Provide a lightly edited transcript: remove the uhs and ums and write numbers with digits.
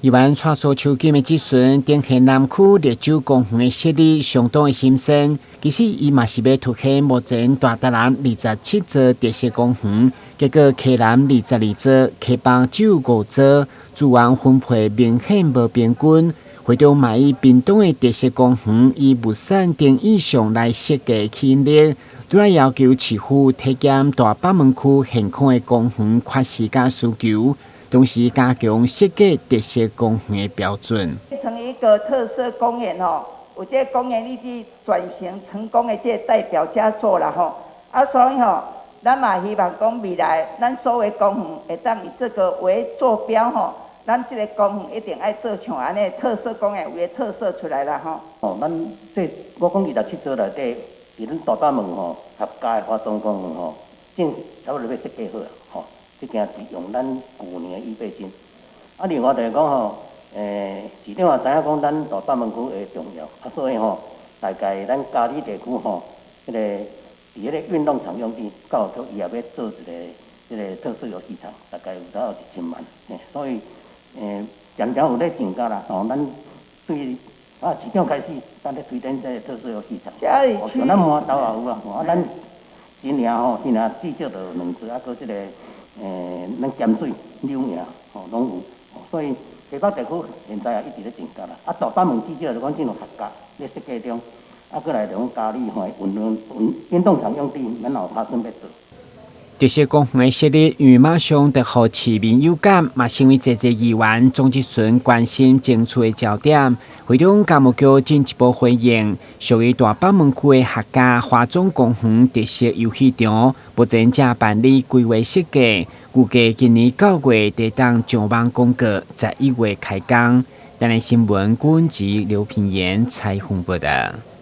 議員蔡蘇秋錦的質詢，展現南區綠洲公園的設立相當的新鮮。其實伊嘛是欲凸顯目前大台南27座特色公園，結果溪南22座，溪北只有五座，資源分配明顯無平均。會長嘛以屏東的特色公園以物產定義上來設計吸引力，拄來要求市府體檢大北門區現況的公園缺失佮需求。同時加強設計特色公園的標準。成一個特色公園吼，有這個公園已經轉型成功的這個代表佳作啦吼。啊，所以吼，咱嘛希望講未來，咱所有公園會當以這個為坐標吼，咱這個公園一定愛做像按呢特色公園有的特色出來啦吼。哦，咱這我講27座內底，佇咱大北門吼，合家的花莊公園吼，正差不多欲設計好啊，吼。這件是用咱舊年的預備金。啊，另外就是講吼，市長也知影講咱大北門區的重要，啊，所以吼，大概咱佳里地區吼，彼個佇彼個運動場用地，教育局伊也欲做一個這個特色遊戲場，大概有差不多1000萬，所以漸漸有咧增加啦，吼，咱對啊市長開始，咱咧推展這個特色遊戲場，像咱饃頭也有啊，啊，咱新營吼，新營至少就有兩座，啊，閣這個。咱鹹水、柳營吼攏有，所以溪北地區現在也一直咧增加啦。啊，大北門至少就講進入合格咧設計中，啊，閣來就講佳里吼運動場用地，咱也有打算欲做。特色公園的設立，因為馬上就予市民有感，嘛成為濟濟議員總質詢關心爭取的焦點。會長教務局進一步回應，屬於大北門區的客家花莊公園特色遊戲場，目前正辦理規劃設計，預計今年9月會當上網公告，11月開工。台南新聞郭文吉、劉品言採訪報道。